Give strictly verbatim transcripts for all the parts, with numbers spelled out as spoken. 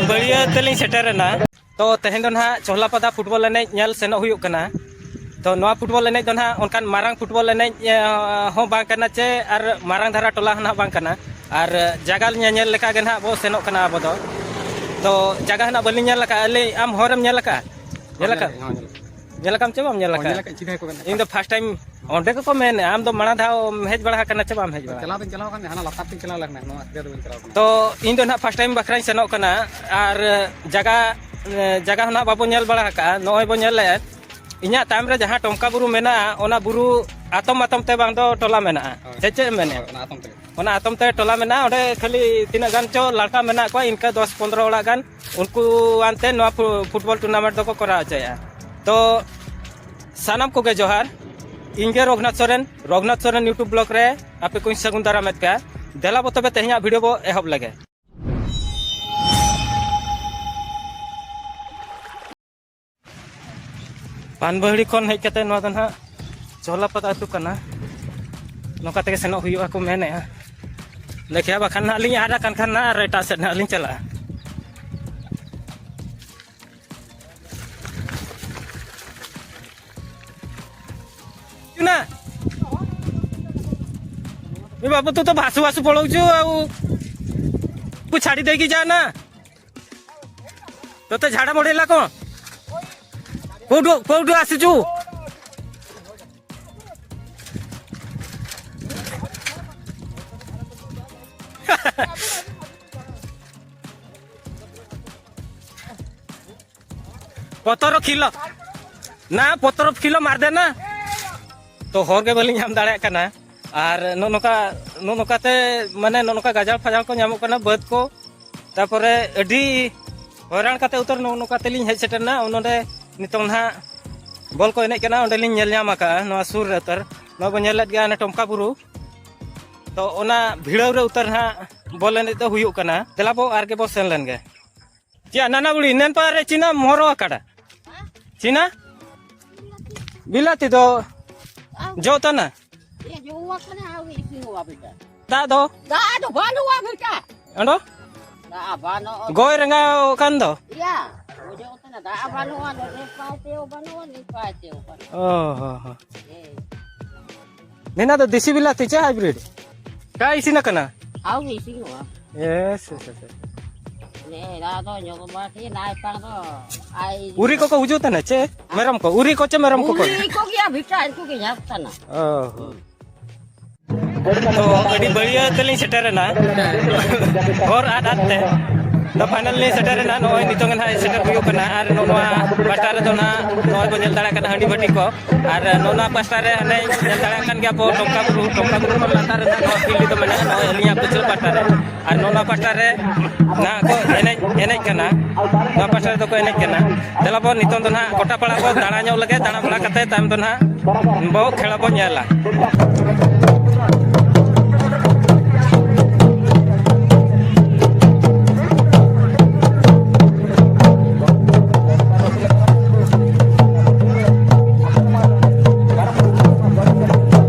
ᱵᱟᱹᱲᱤᱭᱟᱹ ᱛᱮᱞᱤᱧ ᱥᱮᱴᱮᱨ ᱮᱱᱟ᱾ ᱛᱚ ᱛᱮᱦᱮᱧ ᱫᱚ ᱱᱟᱦᱟᱜ ᱪᱚᱦᱞᱟᱯᱟᱫᱟ ᱯᱷᱩᱴᱵᱚᱞ ᱮᱱᱮᱡ ᱧᱮᱞ ᱥᱮᱱᱚᱜ ᱦᱩᱭᱩᱜ ᱠᱟᱱᱟ᱾ ᱛᱚ ᱱᱚᱣᱟ ᱯᱷᱩᱴᱵᱚᱞ ᱮᱱᱮᱡ ᱫᱚ ᱱᱟᱦᱟᱜ ᱚᱱᱠᱟᱱ ᱢᱟᱨᱟᱝ ᱯᱷᱩᱴᱵᱚᱞ ᱮᱱᱮᱡ, ᱮ, ᱦᱚᱸ ᱵᱟᱝ ᱠᱟᱱᱟ ᱪᱮ ᱟᱨ ᱢᱟᱨᱟᱝ ᱫᱷᱟᱨᱟ ᱴᱚᱞᱟ ᱦᱚᱸ ᱱᱟᱦᱟᱜ ᱵᱟᱝ ᱠᱟᱱᱟ᱾ ᱟᱨ ᱡᱟᱭᱜᱟ ᱧᱮᱧᱮᱞ ᱞᱮᱠᱟ ᱜᱮ ᱱᱟᱦᱟᱜ ᱵᱚ ᱥᱮᱱᱚᱜ ᱠᱟᱱᱟ ᱟᱵᱚ ᱫᱚ᱾ ᱛᱚ ᱡᱟᱭᱜᱟ ᱦᱚᱸ ᱱᱟᱦᱟᱜ ᱵᱟᱹᱞᱤᱧ ᱧᱮᱞ ᱟᱠᱟᱫᱼᱟ᱾ ᱟᱹᱞᱤᱧ, ᱟᱢ ᱦᱚᱨᱮᱢ ᱧᱮᱞ ᱟᱠᱟᱫᱼᱟ? ᱧᱮᱞ ᱟᱠᱟᱫ? ᱦᱚᱸ, ᱧᱮᱞ ᱟᱠᱟᱫ᱾ ᱧᱮᱞ ᱟᱠᱟᱫ ᱪᱮ ᱵᱟᱢ ᱧᱮᱞ ᱦᱚᱸ, ᱟᱠᱟᱫᱼᱟ? ᱧᱮᱞ ᱟᱠᱟᱫ, ᱪᱮᱫ ᱦᱚᱸ ᱵᱟᱹᱧ ᱧᱮᱞ ᱤᱧ ᱫᱚ ᱟᱠᱟᱫ᱾ ᱯᱷᱟᱥᱴ ᱴᱟᱭᱤᱢ ᱚᱸᱰᱮ ᱜᱮᱠᱚ ᱢᱮᱱᱮᱫᱼᱟ, ᱟᱢ ᱫᱚ ᱢᱟᱲᱟᱝ ᱫᱷᱟᱣ ᱮᱢ ᱦᱮᱡ ᱵᱟᱲᱟ ᱟᱠᱟᱱᱟ ᱪᱮ ᱵᱟᱢ ᱦᱮᱡ ᱵᱟᱲᱟ ᱪᱟᱞᱟᱣ ᱟᱠᱟᱱᱟ? ᱫᱚᱧ ᱪᱟᱞᱟᱣ ᱟᱠᱟᱱᱟ, ᱦᱟᱱᱟ ᱞᱟᱛᱟᱨ ᱛᱮᱧ ᱪᱟᱞᱟᱣ ᱞᱮᱱᱟ, ᱱᱚᱣᱟ ᱥᱤᱫᱷᱟᱹ ᱫᱚ ᱵᱟᱹᱧ ᱪᱟᱞᱟᱣ ᱟᱠᱟᱱᱟ᱾ ᱛᱚ ᱤᱧ ᱫᱚ ᱱᱟᱦᱟᱜ ᱯᱷᱟᱥᱴ ᱴᱟᱭᱤᱢ ᱵᱟᱠᱷᱨᱟᱧ ᱥᱮᱱᱚᱜ ᱠᱟᱱᱟ᱾ ᱟᱨ ᱡᱟᱭᱜᱟ, ᱡᱟᱭᱜᱟ ᱦᱚᱸ ᱱᱟᱦᱟᱜ ᱵᱟᱵᱚ ᱧᱮᱞ ᱵᱟᱲᱟ ᱟᱠᱟᱫᱼᱟ᱾ ᱱᱚᱜᱼᱚᱭ ᱵᱚ ᱧᱮᱞᱮᱫᱼᱟ, ᱤᱧᱟᱹᱜ ᱛᱟᱭᱚᱢ ᱨᱮ ᱡᱟᱦᱟᱸ ᱴᱚᱢᱠᱟ ᱵᱩᱨᱩ ᱢᱮᱱᱟᱜᱼᱟ, ᱚᱱᱟ ᱵᱩᱨᱩ ᱟᱛᱚᱢ ᱟᱛᱚᱢ ᱛᱮ ᱵᱟᱝ ᱫᱚ ᱴᱚᱞᱟ ᱢᱮᱱᱟᱜᱼᱟ᱾ ᱦᱳᱭ᱾ ᱥᱮ ᱪᱮᱫ ᱮᱢ ᱢᱮᱱᱮᱫᱼᱟ? ᱦᱳᱭ, ᱚᱱᱟ ᱟᱛᱚᱢ ᱛᱮᱜᱮ᱾ ᱚᱱᱟ ᱟᱛᱚᱢ ᱛᱮ ᱴᱚᱞᱟ ᱢᱮᱱᱟᱜᱼᱟ᱾ ᱚᱸᱰᱮ ᱠᱷᱟᱹᱞᱤ ᱛᱤᱱᱟᱹᱜ ᱜᱟᱱ ᱪᱚ ᱞᱟᱲᱠᱟ ᱢᱮᱱᱟᱜ ᱠᱚᱣᱟ, ᱤᱱᱠᱟᱹ ᱫᱚᱥ ᱯᱚᱱᱫᱽᱨᱚ ᱚᱲᱟᱜ ᱜᱟᱱ, ᱩᱱᱠᱩ ᱟᱱᱛᱮ ᱱᱚᱣᱟ ᱯᱷᱩ-, ᱯᱷᱩᱴᱵᱚᱞ ᱴᱩᱨᱱᱟᱢᱮᱱᱴ ᱫᱚᱠᱚ ᱠᱚᱨᱟᱣ ᱦᱚᱪᱚᱭᱮᱫᱼᱟ᱾ ᱛᱚ ᱥᱟᱱᱟᱢ ᱠᱚᱜᱮ ᱡᱚᱦᱟᱨ᱾ ᱤᱧ ᱜᱮ ᱨᱚᱜᱷᱩᱱᱟᱛᱷ ᱥᱚᱨᱮᱱ, ᱨᱚᱜᱷᱩᱱᱟᱛᱷ ᱥᱚᱨᱮᱱ YouTube ᱵᱞᱚᱜ ᱨᱮ ᱟᱯᱮ ᱠᱚᱧ ᱥᱟᱹᱜᱩᱱ ᱫᱟᱨᱟᱢᱮᱫ ᱯᱮᱭᱟ᱾ ᱫᱮᱞᱟ ᱵᱚ ᱛᱚᱵᱮ ᱛᱮᱦᱮᱧᱟᱜ ᱵᱷᱤᱰᱤᱭᱳ ᱵᱚ ᱮᱦᱚᱵ ᱞᱮᱜᱮ᱾ ᱯᱟᱱᱵᱟᱹᱦᱲᱤ ᱠᱷᱚᱱ ᱦᱮᱡ ᱠᱟᱛᱮ ᱱᱚᱣᱟ ᱫᱚ ᱱᱟᱦᱟᱜ ᱪᱚᱦᱞᱟᱯᱟᱫᱟ ᱟᱹᱛᱩ ᱠᱟᱱᱟ᱾ ᱱᱚᱝᱠᱟ ᱛᱮᱜᱮ ᱥᱮᱱᱚᱜ ᱦᱩᱭᱩᱜᱼᱟ ᱠᱚ ᱢᱮᱱᱮᱫᱼᱟ᱾ ᱫᱮᱠᱷᱮᱭᱟ ᱵᱟᱠᱷᱟᱱ ᱱᱟᱦᱟᱜ ᱞᱤᱧ ᱟᱫ ᱟᱠᱟᱱ ᱠᱷᱟᱱ ᱱᱟᱦᱟᱜ ᱟᱨ ᱮᱴᱟᱜ ᱥᱮᱫ ᱱᱟᱦᱟᱜ ᱞᱤᱧ ᱪᱟᱞᱟᱜᱼᱟ᱾ ନା। ଏ ବାବୁ, ତୁ ତ ଭାସୁ ଭାସୁ ପଳଉଛୁ ଆଉ। ତୁ ଛାଡ଼ି ଦେଇକି ଯା ନା। ତୋତେ ଝାଡ଼ା ମଡ଼େଇଲା କ'ଣ? କୋଉଠୁ, କୋଉଠୁ ଆସିଛୁ? ᱯᱚᱛᱚᱨ ᱠᱷᱤᱞᱚ᱾ ᱱᱟ, ᱯᱚᱛᱚᱨ ᱠᱷᱤᱞᱚ ᱢᱟᱨ ᱫᱮᱱᱟ᱾ ᱛᱚ ᱦᱚᱨ ᱜᱮ ᱵᱟᱹᱞᱤᱧ ᱧᱟᱢ ᱫᱟᱲᱮᱭᱟᱜ ᱠᱟᱱᱟ᱾ ᱟᱨ ᱱᱚᱜᱼᱚ ᱱᱚᱝᱠᱟ, ᱱᱚᱜᱼᱚ ᱱᱚᱝᱠᱟᱛᱮ, ᱢᱟᱱᱮ ᱱᱚᱜᱼᱚ ᱱᱚᱝᱠᱟ ᱜᱟᱡᱟᱲ ᱯᱷᱟᱡᱟᱲ ᱠᱚ ᱧᱟᱢᱚᱜ ᱠᱟᱱᱟ, ᱵᱟᱹᱫᱽ ᱠᱚ᱾ ᱛᱟᱯᱚᱨᱮ ᱟᱹᱰᱤ ᱦᱚᱭᱨᱟᱱ ᱠᱟᱛᱮ ᱩᱛᱟᱹᱨ ᱱᱚᱜᱼᱚ ᱱᱚᱝᱠᱟ ᱛᱮᱞᱤᱧ ᱦᱮᱡ ᱥᱮᱴᱮᱨ ᱮᱱᱟ᱾ ᱱᱚᱰᱮ ᱱᱤᱛᱚᱝ ᱱᱟᱦᱟᱜ ᱵᱚᱞ ᱠᱚ ᱮᱱᱮᱡ ᱠᱟᱱᱟ, ᱚᱸᱰᱮᱞᱤᱧ ᱧᱮᱞ ᱧᱟᱢ ᱟᱠᱟᱫᱼᱟ᱾ ᱱᱚᱣᱟ ᱥᱩᱨ ᱨᱮ ᱩᱛᱟᱹᱨ ᱱᱚᱣᱟ ᱵᱚᱱ ᱧᱮᱞ ᱞᱮᱫ ᱜᱮᱭᱟ, ᱦᱟᱱᱮ ᱴᱚᱢᱠᱟ ᱵᱩᱨᱩ᱾ ᱛᱚ ᱚᱱᱟ ᱵᱷᱤᱲᱟᱹᱣ ᱨᱮ ᱩᱛᱟᱹᱨ ᱱᱟᱦᱟᱜ ᱵᱚᱞ ᱮᱱᱮᱡ ᱫᱚ ᱦᱩᱭᱩᱜ ᱠᱟᱱᱟ᱾ ᱫᱮᱞᱟ ᱵᱚ ᱟᱨ ᱜᱮᱵᱚ ᱥᱮᱱ ᱞᱮᱱ ᱜᱮ᱾ ᱪᱮᱫ ᱱᱟᱱᱟ ᱵᱩᱲᱤ, ᱱᱮᱱ ᱯᱟᱨ ᱨᱮ ᱪᱤᱱᱟ ᱢᱚᱨᱚ ᱟᱠᱟᱰᱟ? ᱪᱤᱱᱟ? ᱵᱤᱞᱟᱹᱛᱤ ᱫᱚ ᱡᱚ ᱛᱟᱱᱟ? ᱫᱟᱜ ᱫᱚ? ᱫᱟᱜ ᱫᱚ ᱵᱟᱹᱱᱩᱜᱼᱟ ᱵᱮᱴᱟ᱾ ᱚᱸᱰᱚ? ᱫᱟᱜ ᱵᱟᱹᱱᱩᱜᱼᱟ᱾ ᱜᱚᱭ ᱨᱟᱸᱜᱟᱣ ᱟᱠᱟᱱ ᱫᱚ᱾ ᱭᱟ, ᱵᱩᱡᱷᱟᱹᱣ ᱠᱟᱱᱟ, ᱫᱟᱜ ᱵᱟᱹᱱᱩᱜᱼᱟ, ᱱᱚᱰᱮ ᱯᱟᱭ ᱛᱮᱣ ᱵᱟᱹᱱᱩᱜᱼᱟ, ᱱᱤ ᱯᱟᱭ ᱛᱮᱣ ᱵᱟᱹᱱᱩᱜᱼᱟ᱾ ᱚ, ᱦᱚᱸ, ᱦᱚᱸ᱾ ᱦᱮᱸ᱾ ᱱᱮᱱᱟ ᱫᱚ ᱫᱮᱥᱤ ᱵᱤᱞᱟᱹᱛᱤ ᱪᱮ hybrid? ᱠᱟ ᱤᱥᱤᱱ ᱟᱠᱟᱱᱟ? ᱟᱣ ᱤᱥᱤᱱᱚᱜᱼᱟ᱾ ᱮ, ᱥᱮ, ᱥᱮ, ᱥᱮ᱾ ᱱᱮ ᱮᱨᱟ ᱫᱚ ᱧᱚᱜ ᱵᱟᱴᱷᱤ ᱱᱟᱭ ᱯᱟᱲ ᱫᱚ᱾ ᱟᱭ ᱩᱨᱤ ᱠᱚᱠᱚ ᱦᱩᱡᱩᱜ ᱛᱟᱦᱮᱱᱟ ᱪᱮ? ᱢᱮᱨᱚᱢ ᱠᱚ, ᱩᱨᱤ ᱠᱚ ᱪᱮ ᱢᱮᱨᱚᱢ ᱠᱚᱠᱚ? ᱩᱨᱤ ᱠᱚ ᱜᱮᱭᱟ, ᱵᱷᱤᱴᱟ ᱠᱚ ᱜᱮ ᱧᱟᱢ ᱠᱟᱱᱟ᱾ ᱚ, ᱦᱚᱸ᱾ ᱛᱚ, ᱟᱹᱰᱤ ᱵᱟᱹᱲᱤᱭᱟᱹ ᱛᱮᱞᱤᱧ ᱥᱮᱴᱮᱨᱮᱱᱟ᱾ ᱦᱚᱨ ᱟᱫ ᱟᱫ ᱛᱮ᱾ ᱫᱚ final ᱞᱤᱧ ᱥᱮᱴᱮᱨᱮᱱᱟ᱾ ᱱᱚᱜᱼᱚᱭ ᱱᱤᱛᱚᱝ ᱱᱟᱦᱟᱜ ᱥᱮᱴᱮᱨ ᱦᱩᱭᱩᱜ ᱠᱟᱱᱟ᱾ ᱟᱨ ᱱᱚᱜᱼᱚ ᱱᱚᱣᱟ ᱯᱟᱦᱴᱟ ᱨᱮᱫᱚ ᱱᱟᱦᱟᱜ ᱱᱚᱜᱼᱚᱭ ᱵᱚᱱ ᱧᱮᱞ ᱫᱟᱲᱮᱭᱟᱜ ᱠᱟᱱᱟ ᱦᱟᱺᱰᱤ ᱵᱷᱟᱹᱴᱤ ᱠᱚ᱾ ᱟᱨ ᱱᱚᱜᱼᱚ ᱱᱚᱣᱟ ᱯᱟᱦᱴᱟ ᱨᱮ ᱦᱟᱱᱮ ᱧᱮᱞ ᱫᱟᱲᱮᱭᱟᱜ ᱠᱟᱱ ᱜᱮᱭᱟ ᱵᱚ ᱴᱚᱝᱠᱟ ᱵᱩᱨᱩ, ᱴᱚᱝᱠᱟ ᱵᱩᱨᱩ ᱠᱷᱚᱱ ᱞᱟᱛᱟᱨ ᱨᱮ ᱱᱟᱦᱟᱜ ᱱᱚᱣᱟ field ᱫᱚ ᱢᱮᱱᱟᱜᱼᱟ, ᱱᱚᱜᱼᱚᱭ ᱟᱹᱞᱤᱧᱟᱜ ᱯᱟᱹᱪᱷᱞᱟᱹ ᱯᱟᱦᱴᱟ ᱨᱮ᱾ ᱟᱨ ᱱᱚᱜᱼᱚ ᱱᱚᱣᱟ ᱯᱟᱦᱴᱟ ᱨᱮ ᱱᱟᱦᱟᱜ ᱠᱚ ᱮᱱᱮᱡ, ᱮᱱᱮᱡ ᱠᱟᱱᱟ᱾ ᱱᱚᱣᱟ ᱯᱟᱦᱴᱟ ᱨᱮᱫᱚ ᱠᱚ ᱮᱱᱮᱡ ᱠᱟᱱᱟ᱾ ᱫᱮᱞᱟ ᱵᱚ ᱱᱤᱛᱚᱝ ᱫᱚ ᱱᱟᱦᱟᱜ ᱜᱚᱴᱟ ᱯᱟᱲᱟ ᱵᱚ ᱫᱟᱬᱟ ᱧᱚᱜ ᱞᱮᱜᱮ, ᱫᱟᱬᱟ ᱵᱟᱲᱟ ᱠᱟᱛᱮ ᱛᱟᱭᱚᱢ ᱫᱚ ᱱᱟᱦᱟᱜ ᱵᱚ ᱠᱷᱮᱞᱟ ᱵᱚ ᱧᱮᱞᱟ᱾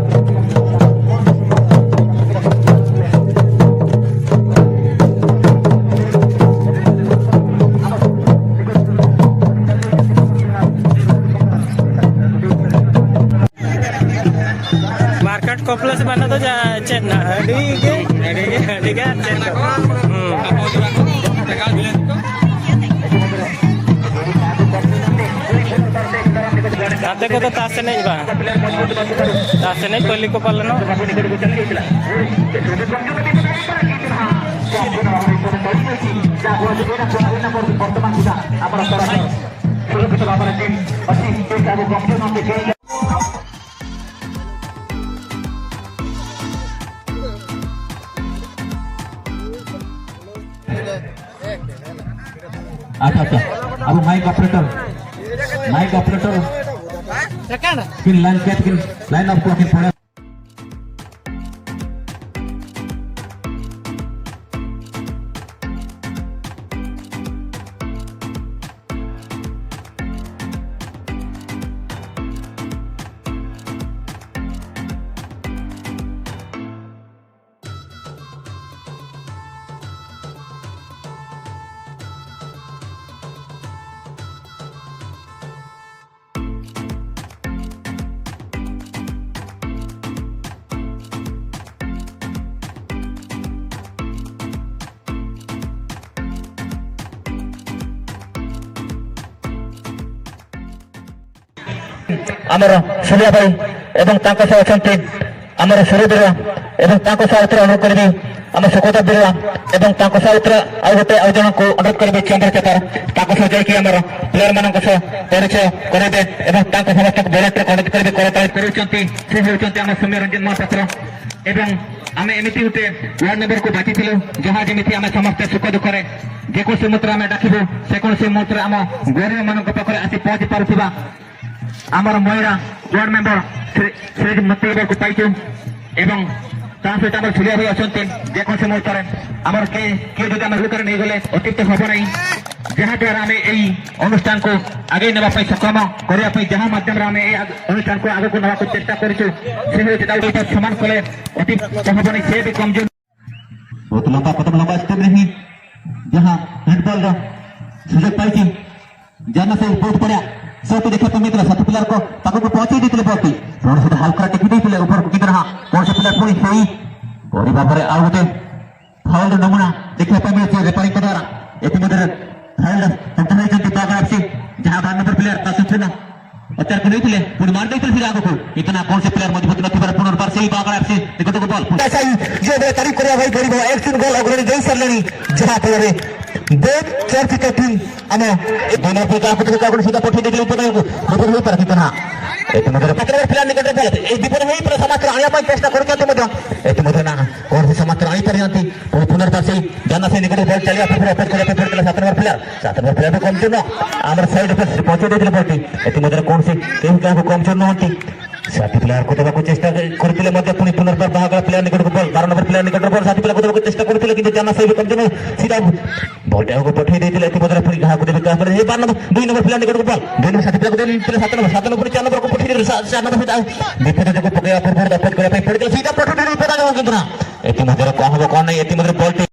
ᱢᱟᱨᱠᱮᱴ ᱠᱚᱢᱯᱞᱮᱠᱥ ᱢᱟᱱᱮ ᱫᱚ ᱡᱟ-, ᱪᱮᱫ ᱱᱟ? ᱟᱹᱰᱤ ᱜᱮ, ᱟᱹᱰᱤ ᱜᱮ, ᱟᱹᱰᱤ ᱜᱮ ᱪᱮᱫ ᱱᱟ? ᱦᱩᱸ᱾ ᱜᱟᱛᱮ ᱠᱚᱫᱚ ᱛᱟᱥ ᱮᱱᱮᱡ ᱵᱟᱝ? ᱛᱟᱥ ᱮᱱᱮᱡ ᱯᱟᱹᱞᱤ ᱠᱚ ᱯᱟᱞᱮᱱᱚᱜ᱾ ᱟᱪᱪᱷᱟ, ᱟᱪᱪᱷᱟ᱾ ᱟᱵᱚ mic operator, mic operator ᱠᱤᱱ line ᱠᱮᱫ ᱠᱤᱱ, line off ᱠᱚᱣᱟ ᱠᱤᱱ ᱯᱚᱨᱮ᱾ ଆମର ସୁରିଆ ଭାଇ ଏବଂ ତାଙ୍କ ସହ ଅଛନ୍ତି ଆମର ସୁର ବିରୁଆ ଏବଂ ତାଙ୍କ ସହ ଏଥିରେ ଅନୁରୋଧ କରିବି, ଆମ ସୁକତ ବିରୁଆ ଏବଂ ତାଙ୍କ ସହ ଏଥିରେ ଆଉ ଗୋଟେ ଆଉ ଜଣଙ୍କୁ ଅନୁରୋଧ କରିବି, ଚନ୍ଦ୍ରଶେଖର, ତାଙ୍କ ସହ ଯାଇକି ଆମର ପ୍ଲେୟାର ମାନଙ୍କ ସହ ପରିଚୟ କରିବେ ଏବଂ ତାଙ୍କ ସମସ୍ତଙ୍କୁ ଭଲରେ କନେକ୍ଟ କରିବେ, କରତାଳି କରୁଛନ୍ତି। ସେ ହେଉଛନ୍ତି ଆମ ସୌମ୍ୟ ରଞ୍ଜନ ମହାପାତ୍ର ଏବଂ ଆମେ ଏମିତି ଗୋଟେ ୱାର୍ଡ ମେମ୍ବରକୁ ବାଛିଥିଲୁ, ଯାହା ଯେମିତି ଆମେ ସମସ୍ତେ ସୁଖ ଦୁଃଖରେ ଯେକୌଣସି ମୁହୂର୍ତ୍ତରେ ଆମେ ଡାକିବୁ, ସେକୌଣସି ମୁହୂର୍ତ୍ତରେ ଆମ ଗରିବମାନଙ୍କ ପାଖରେ ଆସି ପହଞ୍ଚି ପାରୁଥିବା ଆମର ମହିଳା ୱାର୍ଡ ମେମ୍ବର ଶ୍ରୀ, ଶ୍ରୀ ମତି ବାବୁଙ୍କୁ ପାଇଛୁ ଏବଂ ତା ସହିତ ଆମର ସୁରିଆ ଭାଇ ଅଛନ୍ତି। ଯେକୌଣସି ମୁହୂର୍ତ୍ତରେ ଆମର କିଏ କିଏ ଯଦି ଆମେ ଭୁଲ କରି ନେଇଗଲେ ଅତିରିକ୍ତ ହବ ନାହିଁ, ଯାହାଦ୍ୱାରା ଆମେ ଏଇ ଅନୁଷ୍ଠାନକୁ ଆଗେଇ ନେବା ପାଇଁ ସକ୍ଷମ କରିବା ପାଇଁ ଯାହା ମାଧ୍ୟମରେ ଆମେ ଏଇ ଆଗ- ଅନୁଷ୍ଠାନକୁ ଆଗକୁ ନେବାକୁ ଚେଷ୍ଟା କରୁଛୁ, ସେ ହେଉଛି ତାକୁ ସହିତ ସମାନ କଲେ ଅତିରିକ୍ତ ହବ ନାହିଁ, ସେ ବି କମଜୋର। ବହୁତ ଲମ୍ବା କଦମ, ଲମ୍ବା ଷ୍ଟେପ୍ ରେ ହିଁ ଯାହା ହ୍ୟାଣ୍ଡବଲ ର ସୁଯୋଗ ପାଇଛି, ଯାହା ସେ ବହୁତ ବଢିଆ ସଟ ଦେଖିବା ପାଇଁ ମିଳିଥିଲା। ସାଥୀ ପ୍ଲେୟାର ଙ୍କ ପାଖକୁ ପହଞ୍ଚେଇ ଦେଇଥିଲେ ବଲ୍ ଟି, ରଣେଶ ହାଲକା ଟେକି ଦେଇଥିଲେ ଉପରକୁ, କିନ୍ତୁ ନା କୌଣସି ପ୍ଲେୟାର ପୁଣି ସେଇ ବଢି ଭାବରେ ଆଉ ଗୋଟେ ଫାଉଲ ର ନମୁନା ଦେଖିବା ପାଇଁ ମିଳିଛି ରେଫାରୀ ଙ୍କ ଦ୍ୱାରା। ଏଥିମଧ୍ୟରେ ଫାଉଲ ର ସନ୍ଧାନ ହେଇଛନ୍ତି ବାଗଡ଼ ଏଫ୍ ସି, ଯାହା ବାର ନମ୍ବର ପ୍ଲେୟାର ତା ସୂଚନା ଅଚାରକୁ ନେଇଥିଲେ, ପୁଣି ମାରି ଦେଇଥିଲେ ସିଧା ଆଗକୁ, କିନ୍ତୁ ନା କୌଣସି ପ୍ଲେୟାର ମଜବୁତ ନଥିବାରୁ ପୁନର୍ବାର ସେଇ ବାଗଡ଼ ଏଫ୍ ସି ନିକଟକୁ ବଲ୍। ଆଶା ହିଁ ଯେ ଏବେ ତାରିଫ କରିବା ପାଇଁ ପଡିବ, ଏକ୍ସଟ୍ରିମ୍ ଗୋଲ ଅଗ୍ରଣୀ ଦେଇ ସାରିଲେଣି, ଯାହା ଫଳରେ ବହୁତ ଚର୍ଚ୍ଚିତ ଟିମ୍ ଆମ ଏ ଦୁଇ ନମ୍ବର ପ୍ଲେୟାର ଯାହାକୁ ଟିକେ କାହାକୁ ସିଧା ପଠେଇ ଦେଇଥିଲେ ବିପଦ ହେଇକୁ, ବିପଦ ହେଇପାରେ, କିନ୍ତୁ ନା ଏଥିମଧ୍ୟରେ ସାତ ନମ୍ବର ପ୍ଲେୟାର ନିକଟରେ ବଲ୍, ଏଇ ବିପଦ ହେଇପାରେ, ସମାଜର ଆଣିବା ପାଇଁ ଚେଷ୍ଟା କରୁଛନ୍ତି ମଧ୍ୟ, ଏଥିମଧ୍ୟରେ ନା କୌଣସି ସମାଜର ଆଣିପାରିନାହାନ୍ତି। ପୁଣି ପୁନର୍ବାର ସେଇ ଜାନା ସେଇ ନିକଟରେ ବଲ୍ ଚାଲିବା ପୂର୍ବରୁ ଅପେକ୍ଷା କରିବା ପାଇଁ ପଡ଼ିଥିଲା ସାତ ନମ୍ବର ପ୍ଲେୟାର, ସାତ ନମ୍ବର ପ୍ଲେୟାର ବି କମଜୋର ନୁହଁ, ଆମର ସାଇଡ୍ ଉପରେ ପହଞ୍ଚେଇ ଦେଇଥିଲେ ବଲ୍ଟି। ଏଥିମଧ୍ୟରେ କୌଣସି କେହି କାହାକୁ କମଜୋର ନୁହନ୍ତି। ସାଥୀ ପ୍ଲେୟାରକୁ ଦେବାକୁ ଚେଷ୍ଟା କରିଥିଲେ ମଧ୍ୟ ପୁଣି ପୁନର୍ବାର ବାହାଗଲା ପ୍ଲେୟାର ନିକଟକୁ ବଲ୍, ବାର ନମ୍ବର ପ୍ଲେୟାର ନିକଟରେ ବଲ୍, ସାଥୀ ପ୍ଲେୟାରକୁ ଦେବାକୁ ଚେଷ୍ଟା କରିଥିଲେ, କିନ୍ତୁ ଜାନା ସେଇ ବି କମଜୋର ନୁହଁ, ସିଧା ବଲ୍ଟି ଆଗକୁ ପଠେଇ ଦେଇଥିଲେ। ଏଥିମଧ୍ୟରେ ପୁଣି କାହାକୁ ଦେବେ, କାହା ପରେ, ଏ ବାର ନମ୍ବର, ଦୁଇ ନମ୍ବର ପ୍ଲେୟାର ନିକଟକୁ ବଲ୍, ଦୁଇ ନମ୍ବର ସାଥୀ ପ୍ଲେୟାରକୁ ଦେଇଥିଲେ ସାତ ନମ୍ବର, ସାତ ନମ୍ବର ପୁଣି ଚାରି ନମ୍ବରକୁ ପଠେଇ ଦେଇଥିଲେ, ସା- ଚାରି ନମ୍ବର ସିଧା ବିପଦ ଯୋଗୁଁ ପକେଇବା ପୂର୍ବରୁ ଦଫତ୍ କରିବା ପାଇଁ ପଡ଼ିଥିଲା, ସିଧା ପଠେଇ ଦେଇଥିଲେ ବିପଦ ଯୋଗୁଁ, କିନ୍ତୁ ନା ଏଥିମଧ୍ୟରେ କ'ଣ ହବ କ'ଣ ନାହିଁ, ଏଥିମଧ୍ୟରେ ବଲ୍ଟି